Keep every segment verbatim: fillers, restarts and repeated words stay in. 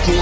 السلام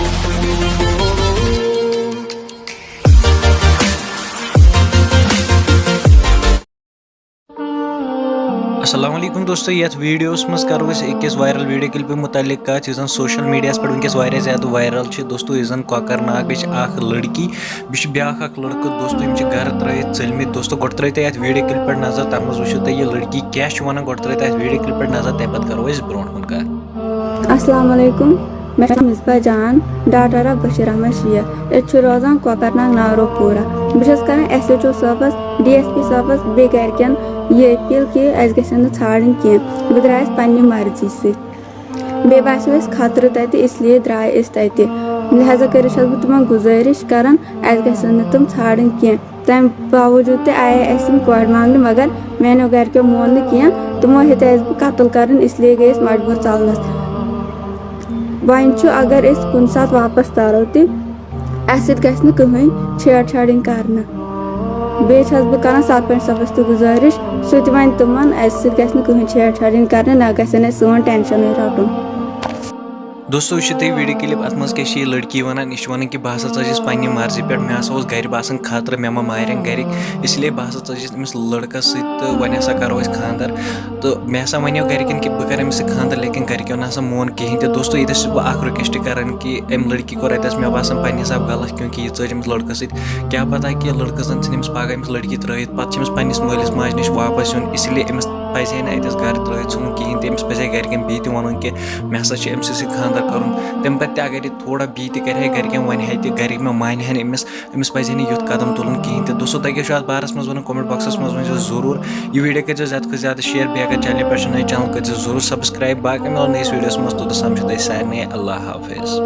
علیکم دوستو، یتھ ویڈیوس منٛز کرو أسۍ أکِس وائرل ویڈیو کلپہِ متعلق کتھ، یُس زن سوشل میڈیاہس پٮ۪ٹھ وٕنکیٚس واریاہ زیادٕ وائرل چھِ۔ دوستو، یُس زن کۄکرناگ بیٚیہِ چھِ اکھ لڑکی، بیٚیہِ چھِ بیاکھ اکھ لڑکہٕ۔ دوستو، یِم چھِ گرٕ ترٲوِتھ ژٔلمٕتۍ۔ دوستو، گۄڈٕ ترٲیِو تُہۍ یتھ ویڈیو کلپہِ پٮ۪ٹھ نظر، تتھ منٛز وٕچھِو تُہۍ یہِ لڑکی کیاہ چھِ ونان۔ گۄڈٕ ترٲیِو تُہۍ یتھ ویڈیو کلپہِ پٮ۪ٹھ نظر، تمہِ پتہٕ کرو أسۍ برونٛٹھ کُن کتھ۔ السلام علیکم، مےٚ چھِ مصباح جان، daughter of بشیر احمد شیخ۔ أسۍ چھِ روزان کۄکرناگ ناروپورہ۔ بہٕ چھَس کران ایس ایچ او صٲبَس، ڈی ایس پی صٲبَس بیٚیہِ گرِکٮ۪ن یہِ اپیٖل کہِ اَسہِ گژھن نہٕ ژھانڈٕنۍ کینٛہہ۔ بہٕ درٛایَس پننہِ مرضی سۭتۍ۔ بیٚیہِ باسیو اَسہِ خطرٕ تَتہِ، اس لیے درٛاے أسۍ تَتہِ۔ لہذا کٔرِتھ چھَس بہٕ تِمن گُزٲرِش کران، اَسہِ گژھن نہٕ تِم ژھانڈٕنۍ کینٛہہ۔ تَمہِ باوجوٗد تہِ آیے اَسہِ یِم کورِ مانٛگنہِ، مگر میٛانیو گَرِکیو مون نہٕ کینٛہہ۔ تِمو ہیٚتۍ اَسہِ بہٕ قتل کَرُن، اس لیے گٔے أسۍ مجبوٗر ژَلنَس۔ وۄنۍ چھُ، اگر أسۍ کُنہِ ساتہٕ واپَس تَرو تہِ، اَسہِ سۭتۍ گژھِ نہٕ کٕہٕنۍ چھیڑ چھاڑِنۍ کَرنہٕ۔ بیٚیہِ چھَس بہٕ کَران سرپنچ صٲبَس تہِ گُزٲرِش، سُہ تہِ وَنہِ تِمَن، اَسہِ سۭتۍ گژھِ نہٕ کٕہٕنۍ چھیڑ چھاڑِنۍ کَرنہٕ، نہ گژھن اَسہِ سون ٹٮ۪نشَنٕے رَٹُن۔ دوستو، وٕچھِو تُہۍ ویڈیو کلپ، اتھ منٛز کیٛاہ چھِ یہِ لڑکی ونان؟ یہِ چھِ ونان کہِ بہٕ ہسا ژٔجِس پننہِ مرضی پٮ۪ٹھ، مےٚ ہسا اوس گرِ باسان خطرٕ، مےٚ ما مارن گرِکۍ، اس لیے بہٕ ہسا ژٔجِس أمِس لڑکس سۭتۍ تہٕ وۄنۍ ہسا کرو أسۍ خانٛدر۔ تہٕ مےٚ ہسا ونیو گرِکٮ۪ن کہِ بہٕ کرٕ أمِس سۭتۍ خانٛدر، لیکن گرِکٮ۪و نہ ہسا مون کِہینۍ تہِ۔ دوستو، ییٚتٮ۪س چھُس بہٕ اکھ request کران کہِ أمۍ لڑکی کوٚر اتٮ۪س مےٚ باسان پننہِ حساب غلط، کیونکہ یہِ ژٔج أمِس لڑکس سۭتۍ۔ کیٛاہ پتہ کہِ لڑکہٕ زن ژھٕنہِ أمِس پگاہ أمِس لڑکی ترٲیِتھ، پتہٕ چھِ أمِس پننِس مٲلِس ماجہِ نِش واپس یُن، اس لیے أمِس پزِ ہے نہٕ اتٮ۪س گرٕ ترٲیِتھ ژھٕنُن کِہینۍ تہِ، أمِس پزِ ہے گرِکٮ۪ن بیٚیہِ تہِ ونُن کہِ مےٚ ہسا چھِ أمۍ سٕے سۭتۍ خانٛدر کرُن۔ تَمہِ پتہٕ تہِ اگر یہِ تھوڑا بیٚیہِ تہِ کرِ ہے گرِکٮ۪ن، وَنہِ ہے تہِ، گرِکۍ مہ مانہِ ہن أمِس، أمِس پزِ ہے نہٕ یُتھ قدم تُلُن کِہینۍ تہِ۔ دوستو، تۄہہِ کیٛاہ چھُ اَتھ بارس منٛز وَنُن؟ Comment boxس منٛز ؤنۍ زیو ضروٗر۔ یہِ ویڈیو کٔرۍ زیو زیادٕ کھۄتہٕ زیادٕ share، بیٚیہِ اگر channel پٮ۪ٹھ چھُو نٔے، channel کٔرۍ زیو ضروٗر subscribe۔ باقٕے مِلو نٔیِس ویڈیوس منٛز، توٚتَس تام چھُو تۄہہِ سارنٕے اللہ حافظ۔